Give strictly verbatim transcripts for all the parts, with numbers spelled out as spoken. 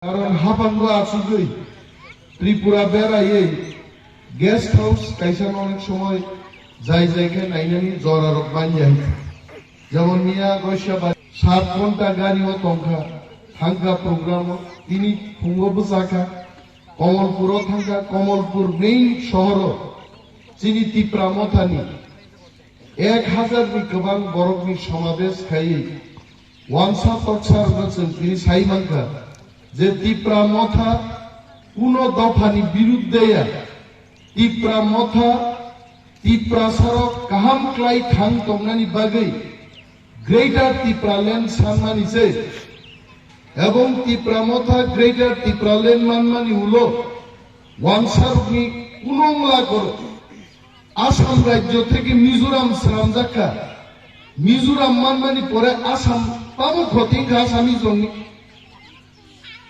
Karon haphango achugwi Tripura beraiwi guest house kaisa no onek somoi jai jai khe nainani jorarok manya. Jemon miya goisa ba sat ghonta gari o tongkha, thangkha program o, tini phungo bwchakha, Komolpur o thangkha, Komolpur main sohor o chini Tipra Mothani ek hajar ni kwbang borok ni somabesh khaiwi wansa toksa rwna chwng tini sai mankha je Tipra Motha kuno dophani birudde ya, Tipra Motha Tiprasarok kaham klai thang tongnani bagwi Greater Tipraland sanmani se, ebong Tipra Motha Greater Tipraland manmani ulo wansarokni kuno wngla koro. Assam rajyo theke Mizoram swnamjak kha. Mizoram manmani pore Assam tamo khoti wngkha Assamese rokni.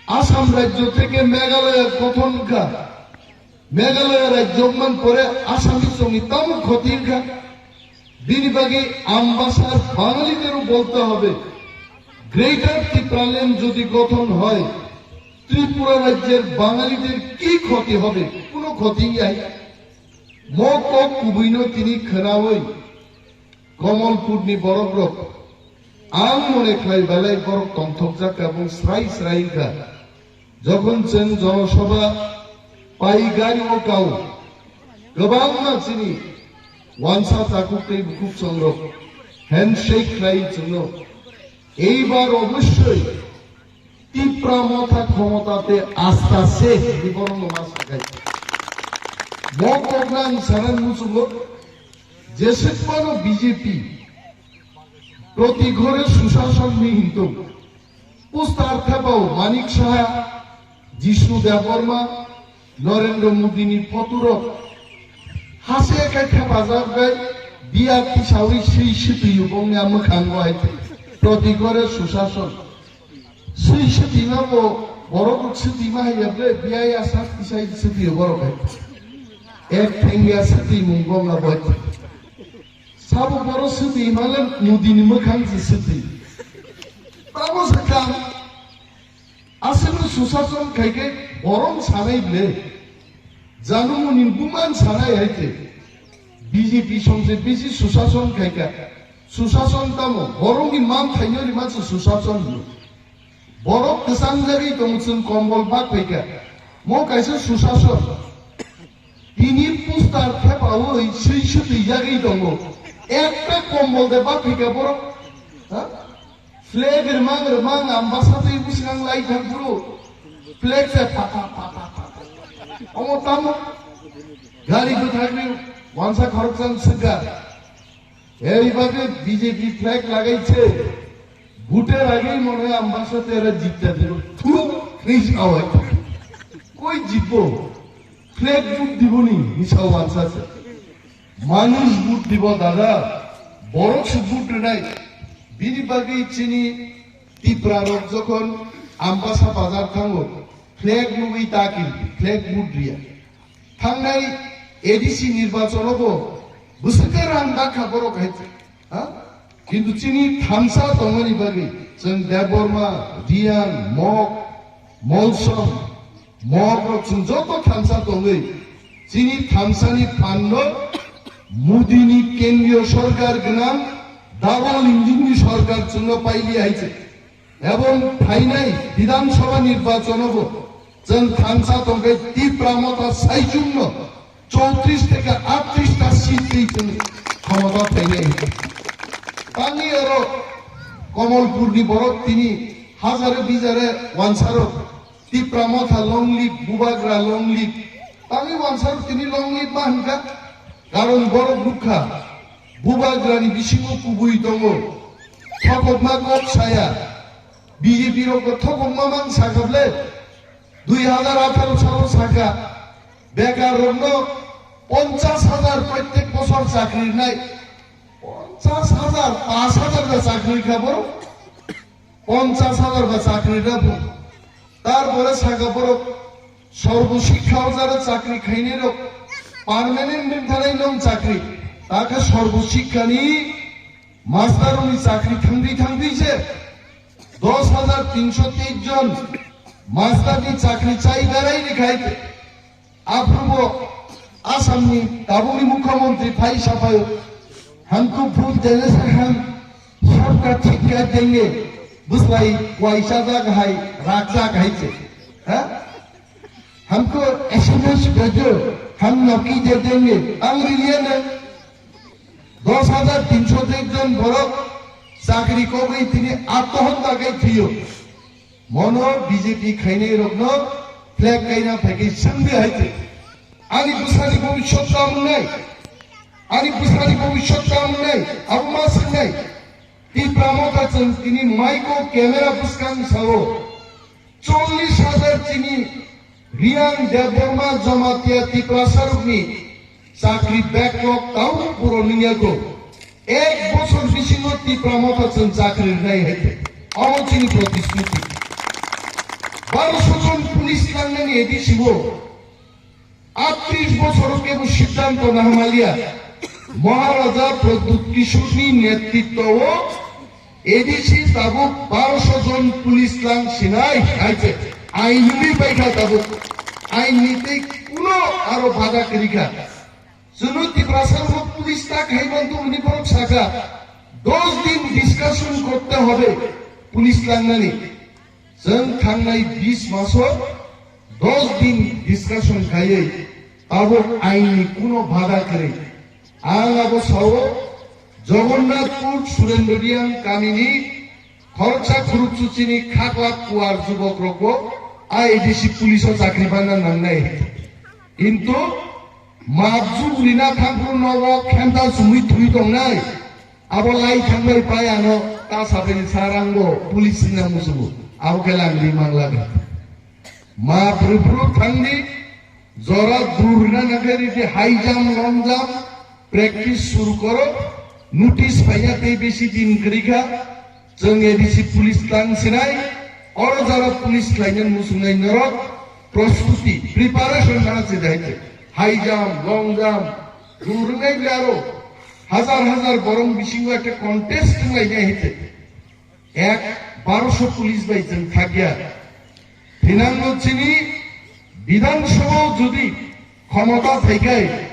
Assam rajyo theke Meghalaya gothon wngkha. Meghalaya rajyo wngmani pore Assamese rokni tamo khoti wngkha. Bini bagwi Ambasa Bangaliterও বলতে হবে, Greater Tipraland যদি গঠন হয়, ত্রিপুরা রাজ্যের বাঙালিদের কি ক্ষতি হবে? কোনো ক্ষতি নেই। Mo kok kubuino tini khwnawi Komolpurni borokrok ang mone khlai belai borok tongthokjak kha, bung srai srai wngkha. Jokhon chwng jonosabha pai gari o kao, kwbangma chini wansa takhuk tei bukhuk chongrok handshake khlai chwngno, এইবার অবশ্যই Tipra Motha ক্ষমতাতে আসতে আসতে বিবরণ মাস দেখাই। Mo kokna ang sana musugo, jesek mano B J P, proti ghore sushason ni hinto. Poster thepao Manik Saha, Jisnu Debbarma, Narendra Modi ni photo rok. Hase khe thepajak bai biya tisawi swi sitwi bongni a mwkhango hai. Proti ghore sushason. Swi sitwima bo borok sitwima hai ya ble biya ya sak tisai sitwi borok hai. Ek thengya sitwi mung bongna bai. Sabo boro sitwi himale Modi ni mwkhang se sitwi. Tamo sakha aswkno sushason khaikhe borom sanai ble. Janumuni buman sanai haikhe B J P songse bisi sushason khaikha. Sushason tamo borokni man thaino rima se sushason hino. Borok kwchang jagwi tongo chwng kombol bak phaikha. Mo kaisa sushason. Tini poster thepawi swi swi twijagwi tongo. Ekta kombol de ba phika borok. Ha? Flag rwmang rwmang Ambasa twi bwswkang lai thang phuru. Flag se pha pha pha pha pha. Omo tamo. Gari bwthagwi wansa khoroksa swkha. Ei bagwi B J P flag lagaise, vote lagei mone Ambasa tera jitta dibo. Thu, kris awai. Koi jitbo? Flag vote dibo ni, misa wansa se. Manush vote dibo dada, borok se vote rinai. Bini bagwi chini Tipra rok jokhon Ambasa bazar thango, flag nugwi takil, flag vote riya. Thangnai A D C nirbachon o bo bwswk khe rang dakha borok hai. Ha? Kintu chini thamsa tongmani bagwi chwng Debbarma, Riang, Mok, Molsom, Mok rok chwng joto thamsa tongwi chini thamsani phanno Modi ni kendriyo sorkar gwnang double engine ni sorkar chwngno paili hai se. Ebong phainai Bidhan Sabha nirbachon o bo chwng thansa tongkhe Tipra Motha saichungno chowtris theke aatris ta seat twi chwng khomota phainai. Tangwi oro Komolpurni borok tini hajare bijare wansaro Tipra Motha long live, Bubagra long live. Tangwi wansaro tini long live ma hwnkha, karon borok nukha Bubagrani bisingo kubui tongo. Thokokma kok saya. B J P rok bo thokokma mang sakha ble. Dui hajar atharo salo sakha. Bekar rokno ponchas hajar prottek bosor chakri rinai. Ponchas hajar, panch hajar ba chakri kha borok. Ponchas hajar ba chakri rina bo. Tarpore sakha borok sorbo shikkha o jara chakri khainai rok permanent wng thanai nong chakri. Takhe sorbo shikkha ni Master ni chakri thangdi thangdi se dos hajar tinsho teis jon Master ni chakri chai berai ni khai te. Aphuru bo Assam ni tabuk ni mukhyamantri phai sapai. Hamko vote dene se ham sabka thik kar denge. Buslai waisa jak hai, rak jak hai che. Ha? Hamko S M S bhejo, ham noki de denge. Ang riliya na. Dos hajar tinsho jon borok chakri kogwi tini attohonta khe thiyo. Mono B J P khainai rokno flag kaina phaikhe sengdi hai te. Ani bwsani bhobishyot tamo wngnai. Ani bwsani bhobishyot tamo wngnai. Abo ma swngnai. Tipra Motha chwng tini maiko camera bwskang sao. Chollish hajar chini Riang Debbarma Jamatia Tiprasa rokni chakri backlog tau puro nungyago. Ek bochor bisingo Tipra Motha chwng chakri rwnai hai khe. Omo chini protishruti. Baroso jon police langnani A D C o atris bochor kebo siddhanto nahamalia. Maharaja Pradyut Kishorni netritwo o A D C tabuk baroso jon police lang sinai hai khe. Ain hwnwi paikha tabuk. Ain ni tei kuno aro bada kwrwikha. Chwngno Tiprasa rok police tak hai mantu hwnwi borok sakha, dos din discussion korte hobe police langnani. Chwng thangnai bis maso dos din discussion khaiwi tabuk ain ni kuno bada kwrwi. Ang abo sao, Jagannathpur Surendriang kamini khoroksa khurupsu chini khaklak kuar jubok rokbo A D C police o chakri bana nangnai. Kintu map jugri na thangphuru nogo khenta sumui thui tongnai. Abo lai thangbai pai ano ta sabai sarangbo police sina musugo. Abo khe langri manglaga. Map rwphuru thangdi, jora durna nangkhe ridi, high jump, long jump, practice suru koro, notice phaiya tei besi din kwrwikha, chwng A D C police tang sinai, oro jora police khlainani muchungnai norok, prostuti, preparation nana se dai khe, high jump, long jump, durungnai biyaro, hazar hazar borong bisingo ekta contest wnglainai hai khe. Ek baroso police bai chwng thakya. Thinangno chini Bidhan Sabha o jodi khomota thaikai,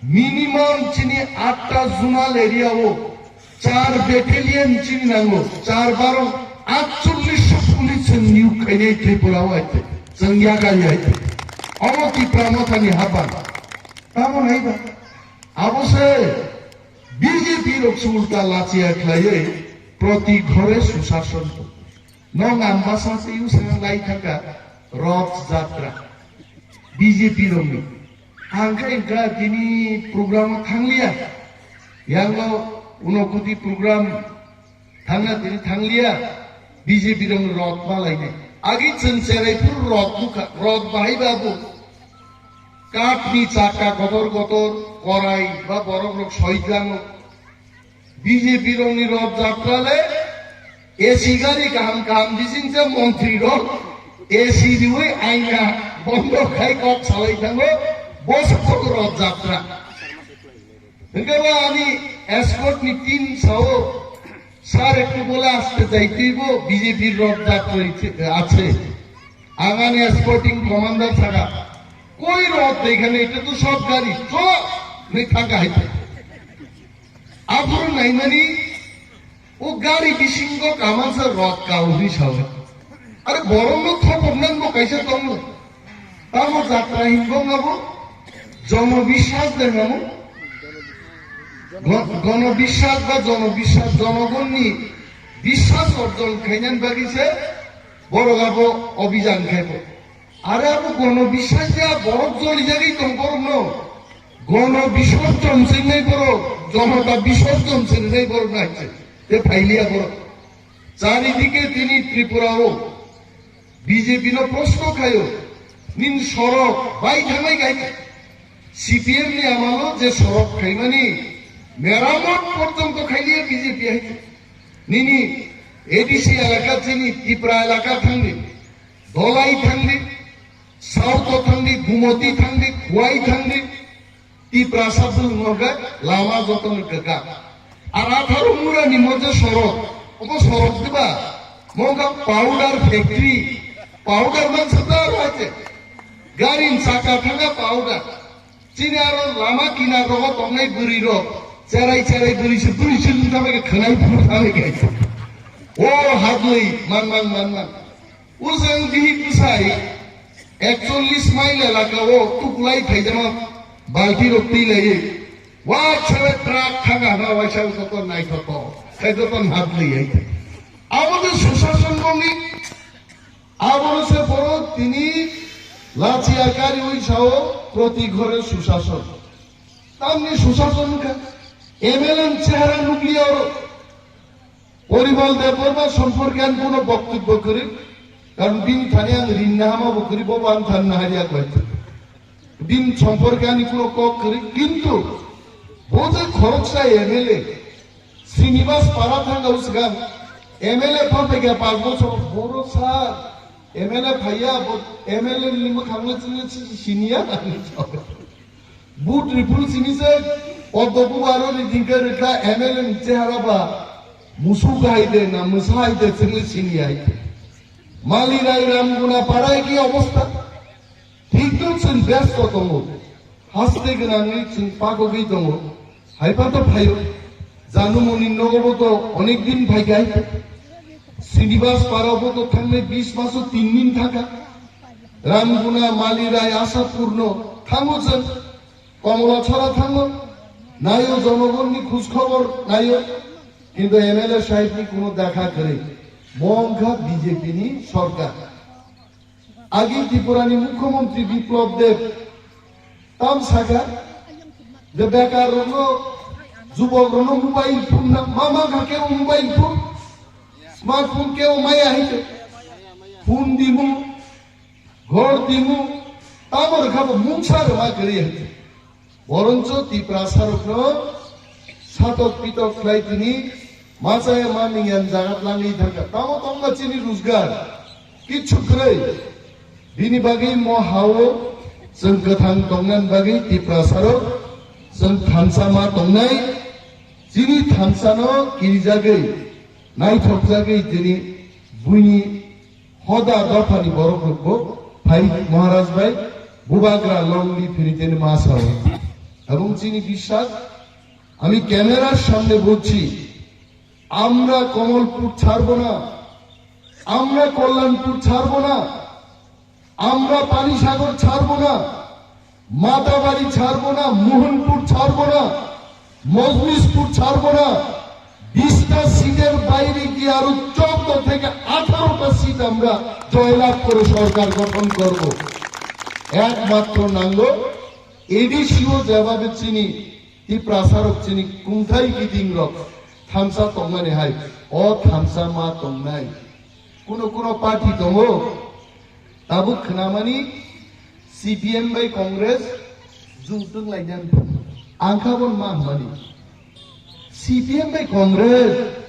minimum chini atta zonal area o char battalion chini nango, char baro atchollish police chwng niyok khainai Tripura o hai khe, chwng yakari hai khe. Omo Tipra Mothani hapan. Tamo hai ba? Abo se B J P rok se ulta lachia khlaiwi proti ghore sushason. Nong ang basa se usang lai thangka Roth Jatra. B J P rokni. Ang khe wngkha tini program o thangliya. Yang lo uno koti program thangna tini thangliya. B J P rokni Roth ma lainai. Agi chwng cherai phuru Roth nukha. Roth bahai ba bo. Kathni chakka kotor kotor, korai ba borok rok soi tlango. B J P rokni Roth Jatra le A C gari kaham kaham bising se montri rok A C riwi aina bondo khai kok salai thango, bosok kok Roth Jatra. Hingke ba ani escort ni team sao, "Sir, ekটু bole aste jaitei bo, B J P Roth Jatra iche-, ache." Ang ani escorting commander saka, "Koi Roth ekhane, eta to sob gari, cholo, hinwi thangka hai." Aphuru naimani, o gari bisingo kamansa Roth kao hinwi sawi. Are borokno thopok nangbo kaisa tongo. Tamo jatra hinbo ngabo, jono biswas de ngamo. Go-, gono biswas ba jono biswas, jonogonni biswas orjon khainani bagwi se borok abo obijan khaibo. Are abo gono biswas ya borok jolijagwi tong borokno. Gono bisorjon singnai borok, jonota bisorjon singnai borok nai se. Te phailiya borok. Charidike tini Tripura o B J P no proshno khaio, nini sorok bai thangnai khai kha. C P M ni amalo je sorok khaimani meramot porjonto khailiya B J P hai kha. Nini A D C elaka chini Tipra elaka thangdi, Dholai thangdi, South o thangdi, Gumoti thangdi, Khowai thangdi, Tiprasa bwlwng no khe lama joto no kwkak. Ar atharo mura ni mo je sorok, obo sorok diba? Mo kha powder factory, Powder man sata aro ate. Gari ni chaka thanga powder. Chini aro lama kinar rogo tongnai bwrwi rok. Cherai cherai bwrwi se bwrwi se lungta bai khe khwnai phuru thangwi khe. O hadlwi man man man man. Usang bihik bwsai ekchollis mile elaka o tukulai phaijama balti rok twi laiwi. Waisa truck thanga hwnba waisa joto naithok kok. Khe joto hadlwi ai. Abo de susasonboni Abono se borok tini lachiya kariwi sao proti ghore susason. Tamni susason wngkha M L A ni chehara nukliya oro. Porimal Debbarma somporke ani kuno boktobbo kwrwi, karon bini thani ang rinna hama bo kwrwi, bobo ang thanna hariya kwlai. Bini somporke ani kuno kok kwrwi, kintu bo je khoroksa M L A, Srinivas para thangkha o swkang M L A phan phaikha panch bochor, boro sir, M L A phaiya, bo M L A ni mwkhang le chini chini siniya. But ripul sini se, oddo bu aro ni dingke rikha M L A ni chehara ba, musu hai de na, musa hai de chini siniya. Malirai Ramguna parai ki obostha? Thik to chwng besto tongo, haste gwnangwi chwng pagogwi tongo. Haiphano phaio, Janumoni nogobo to onek din phaikai. Srinivas parao bo to thangnai bis maso tin din thangkha. Ramguna, Malirai, Ashapurno thango chwng, Komolachora thango, naio jonogonni khoj khobor naio. Kintu M L A sahibni kuno dekha kwrwi. Bo wngkha B J P ni sorkar. Agi Tripurani Mukhyamantri Biplab Deb tam sakha je bekar rokno, jubok rokno mobile phone na, ma ma kha kebo mobile phone, smartphone kebo maya hai khe, phone dimu, ghor dimu, tamo rwkha bo mungsa rwma kwrwi hai khe. Boroncho Tiprasarokno satok pitok khlai tini machaya manwiyani jaga tlangwi thangkha. Tamo tongma chini rujgar? Kichu kwrwi. Bini bagwi mo hao chwng kwthang tongnani bagwi Tiprasarok chwng thansa ma tongnai. Chini thansano kirijagwi, naithokjagwi tini buini hoda dophani borok rokbo phai Maharaj bai bubagra longni phiri tini ma sao. Ebong chini biswas, আমি ক্যামেরার সামনে বলছি, আমরা কমলপুর ছাড়বো না, আমরা কল্যাণপুর ছাড়বো না, আমরা পানিসাগর ছাড়বো না, মাতাবাড়ি ছাড়বো না, মোহনপুর ছাড়বো না, মজলিশপুর ছাড়বো না। বিশটা সিটের বাইরে গিয়ে আরো চৌদ্দ থেকে আঠারোটা সিট আমরা জয়লাভ করে সরকার গঠন করব। একমাত্র নাঙ্গো এডিসিও যেভাবে চিনি, ত্রিপ্রাসারক চিনি, কুংথাই গিদিং রক থামসা তংমানি হাই, অ থামসা মা তংনাই। Kuno kuno party tongo, tabuk khnamani C P M bai Congress jung tong lainani. Ang kha bon ma hwnmani. C P M bai Congress,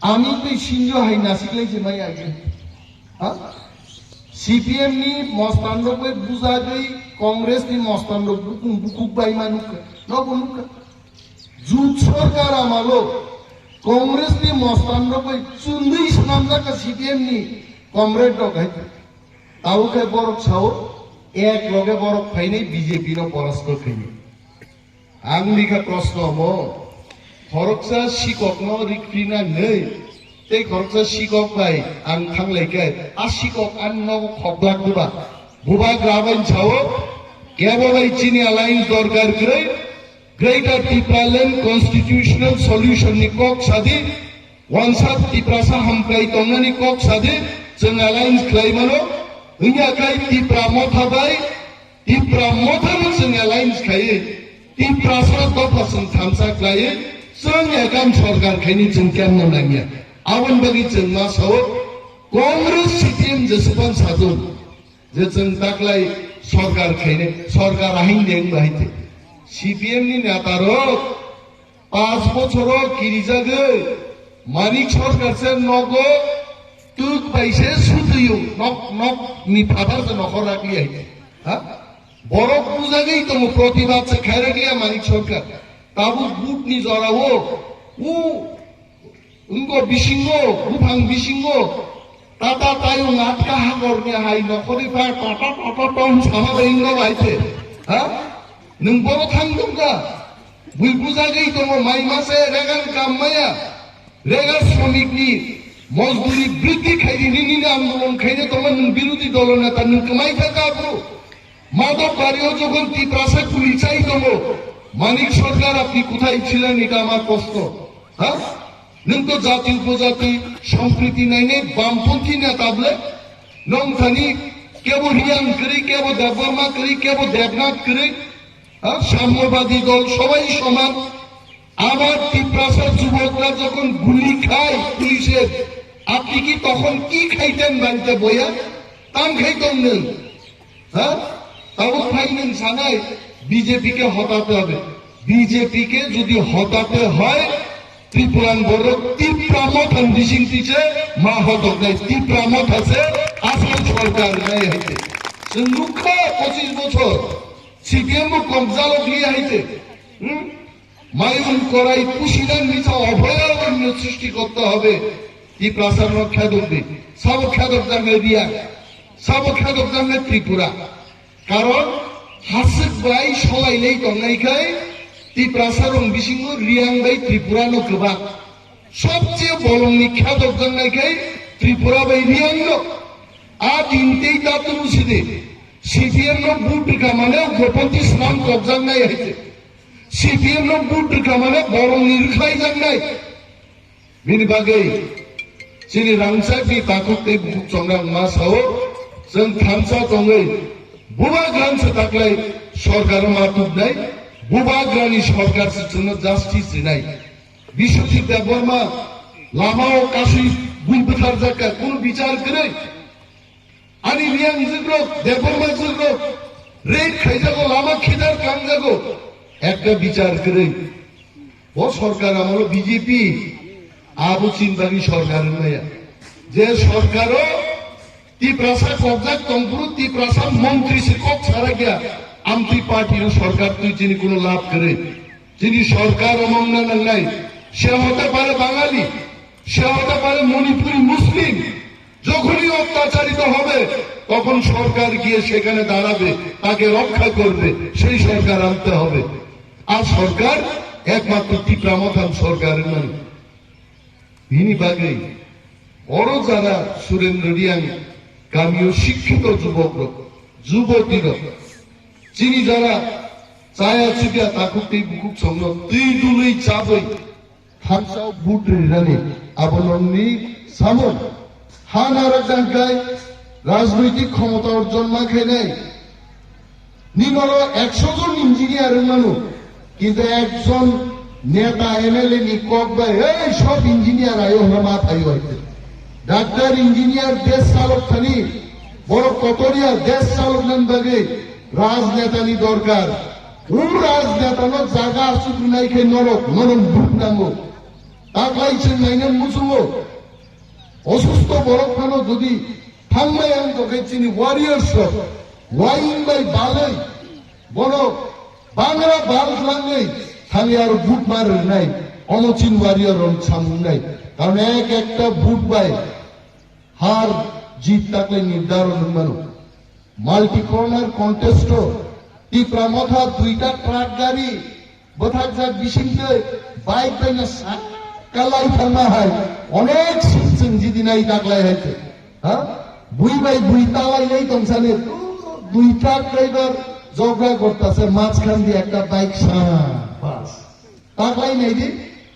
ami tei sinjo hai nasiklai se mai age. Ha? C P M ni mostan rok bai bujagwi Congress ni mostan rok bukung bukuk bai ma nukha. Nobo nukha. Jut sorkar amalo Congress ni mostan rok bai chundui swnamjak kha C P M ni comrade rok hai. Tabuk khe borok sao ek loge borok phainai B J P no porasto khainai. Ang ni kha proshno mo, khoroksa sikok no rikri na nei, tei khoroksa sikok bai ang thanglai khe a sikok ani nogo khokblak diba? Bubagra bai sao, kebo bai chini alliance dorkar kwrwi, Greater Tipraland Constitutional Solution ni kok sadi, wansa Tiprasa hamkrai tongnani kok sadi, chwng alliance khlai mano, wngya khai Tipra Motha bai, Tipra Motha no chwng alliance khaiwi, Tiprasa dopha chwng thansa khlaiwi, chwng ekam sorkar khaini chwng kemno nangya. Aboni bagwi chwng ma sao, Congress C P M Jesuphan Sadhu, je chwng taklai sorkar khainai, sorkar ahing de wng bahai te. C P M ni neta rok panch bochoro kirijagwi Manik Sarkar se nogo twk bai se sutwio, nok, nok ni phatar se nokhor rakli hai te. Ha? Borok bujagwi tongo, protibad se khairakliya Manik Sarkar. Tabuk but ni jorao u wngko bisingo, buphang bisingo Tata tayung atka hakorni hai nokhorni pha tata tata tom sama bai wngno bai se. Ha? Nwng boro thang tongkha. Bui bujagwi tongo mai mase regan kam maya. Rega shramikni mozduri briddhi khaidi nini andolon khaina tongo nwng birodhi dolo neta nwng kwmai thangkha bro. Madhop bario jokhon Tiprasa kuli chai tongo, Manik Sarkar apni kothai ছিলেন এটা আমার প্রশ্ন, ha? Nwng to jati upojati sompriti nainai bamponthi neta bole, nwng thani kebo Riyang kwrwi, kebo Debbarma kwrwi, kebo Debnath kwrwi, ha? Samyabadi dol sobai soman, আমার তিপ্রাসা যুবকরা যখন গুলি খায় পুলিশের, আপনি কি তখন কি খাইতেন বাড়িতে বইয়া? তাম খাইতাম নেই, হ্যাঁ? তাও খাই নেন সানাই, বিজেপিকে হটাতে হবে। বিজেপিকে যদি হটাতে হয়, ত্রিপুরান বড় তিপ্রা মথান বিশিং তিছে মা হতক নাই, তিপ্রা মথা সে আসল সরকার নাই হইতে। সে লুকা পঁচিশ বছর সিপিএম কবজা লোক নিয়ে হইতে। হুম? মায়ুম করাই পুষিদান মিছা অভয়ারণ্য সৃষ্টি করতে হবে। তিপ্রাসার খেদক দি, সব খেদক জানে রিয়া, সব খেদক জানে ত্রিপুরা। কারণ হাসিক বাই সলাই নেই তংনাইখাই তিপ্রাসার বিসিঙ্গ রিয়াং বাই ত্রিপুরা নো গোবা। সবচেয়ে বলংনি খেদক জানাইখাই ত্রিপুরা বাই রিয়াং নো। আ তিনটেই তাতু মুসিদে সিপিএম নো বুট রিকা মানে গোপন্তি স্নান কবজাং নাই হইতে। CPM no vote rwkha mane borokni rwkhlaijaknai. Bini bagwi chini rangchakni takhuk tei bukhuk chongrang ma sao, chwng thansa tongwi bubagrani se taklai sorkar ma tubnai, bubagrani sorkar se chwngno justice rinai. Biswajit Debbarma lamao kasui bui bwtharjakha, kunu bichar kwrwi. Ani Riyang jwkrok, Debbarma jwkrok, rape khaijago, lama khidar kangjago, ekta bichar kwrwi. O sorkar amolo B J P, abo chinta ni sorkar wngmaya. Je sorkaro Tiprasa kokjak tongphuru, Tiprasa montri se kok sarakya, amtwi party no sorkar twi chini kuno lab kwrwi. Chini sorkar omongna nangnai, se hote pare Bangali, se hote pare Manipuri Muslim, যখনই অত্যাচারিত হবে, তখন সরকার গিয়ে সেখানে দাঁড়াবে, তাকে রক্ষা করবে, সেই সরকার আনতে হবে। আর সরকার একমাত্র তিপ্রা মথান সরকার মানে। Bini bagwi oro jara Surendra Riyang kamio sikkito jubokrok, jubotirok, chini jara chaya chukya takhuk tei bukhuk songno twi dului chabwi Thansa vote rinani abo nongni samung. Ha narwk jangkai rajnoitik khomota orjon ma khainai. Ninoro ekso jon engineer wngmano, kintu ekjon neta M L A ni kok bai, "Ei sob engineer ayo," hwnwi ma phaio hai. Doctor engineer desh chalok thani, borok kotoriya desh chalok nani bagwi rajneta ni dorkar. O rajneta no jaga asuk rinai khe norok, norok buk nango. Taklai chwng naina muchungo. Osusto borok phano jodi thangmai ang tokhe chini warriors rok, waing bai balai, bono bangra bal khlangwi thangwi aro but mar rwnai, omo chin warrior rok samungnai. Karon ek ekta but bai har jit taklai nirdaron wngmano. Multi corner contest o Tipra Motha duita truck gari bwthakjak bisingtwi bike bai no saka lai thangma hai onek sik chwng jidinai taklai hai twi. Ha? Bui bai bui talai lai tongsani duita driver jobra gorta se majkhan di ekta bike sa bas. Taklai nai di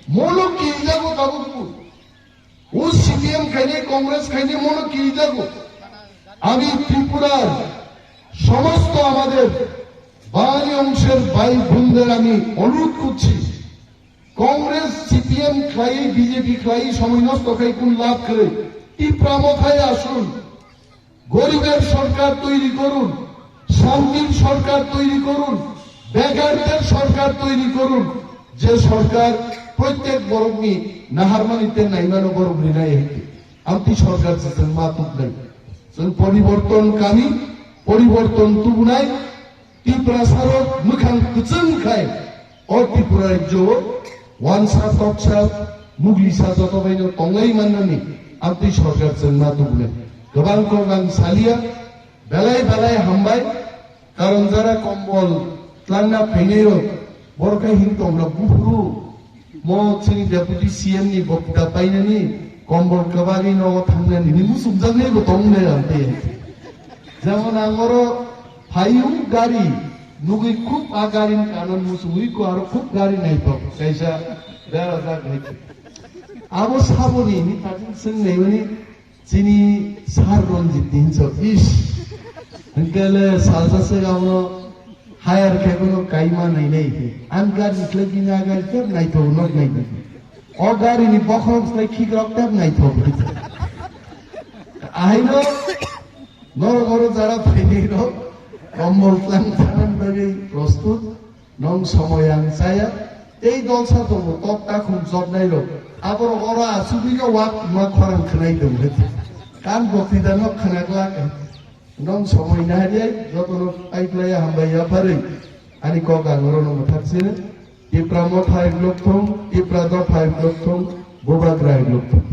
molo kijago tabuk. ও সিপিএম খাইনি, কংগ্রেস খাইনি, মনে কি দেখো, আমি ত্রিপুরার সমস্ত আমাদের বাঙালি অংশের ভাই বোনদের আমি অনুরোধ করছি, কংগ্রেস সিপিএম খাই, বিজেপি খাই, সময় নষ্ট খাই কোন লাভ করে? ত্রিপুরা মথায় আসুন। গরিবের সরকার তৈরি করুন, শান্তির সরকার তৈরি করুন, বেকারদের সরকার তৈরি করুন, যে সরকার প্রত্যেক বরকনি নাহারমানিতে নাইমানো বরক রিনাই হইতে। Amtwi সরকার se chwng ma tubnai. Chwng পরিবর্তন kami, পরিবর্তন tubunai, Tiprasarok mwkhang kwchwng khai o Tripura rajyo o wansa toksa muglisa joto baino tonglai mannani Amtwi sorkar chwngma tubunai. Kwbang kok ang salia, belai belai hambai, karon jara kombol tlangna phainai rok, borok khai hin tong rok buphuru, mo chini deputy C M ni bokta painani kombol kwbagwi nogo thangnani ni musumjaknai bo tongnai ang tei. Jemon ang oro phaio gari, nugwi khub a gari ni kanon musungwi ko aro khub gari naithok, kaisa berajak hai. Abo saboni ni tatin seng naimani chini sar Ranjit ni hinso is. Hingkele salsa se gauno hire khe kono kaima nainai khe. Ang gari khle bini a gari tep naithok nok naidi. O gari ni bokhorok khle khikrok tep naithok. Ahaino norok oro jara phainai rok kombol tlang thanani bagwi prostut. Nong somoyang chaya, tei dolsa tongo tok takhum jotnai rok. Aborok oro asugwi no wak ma khorang khwnai tongo. Kan bokti da no khwna glak. Nong somoi nahariyai jotono paiplaya hambai yapharwi. Ani kok ang oro no mwthak sini. Tipra motha ek lok thung, Tipra dopha ek lok thung, Bubagra ek lok thung.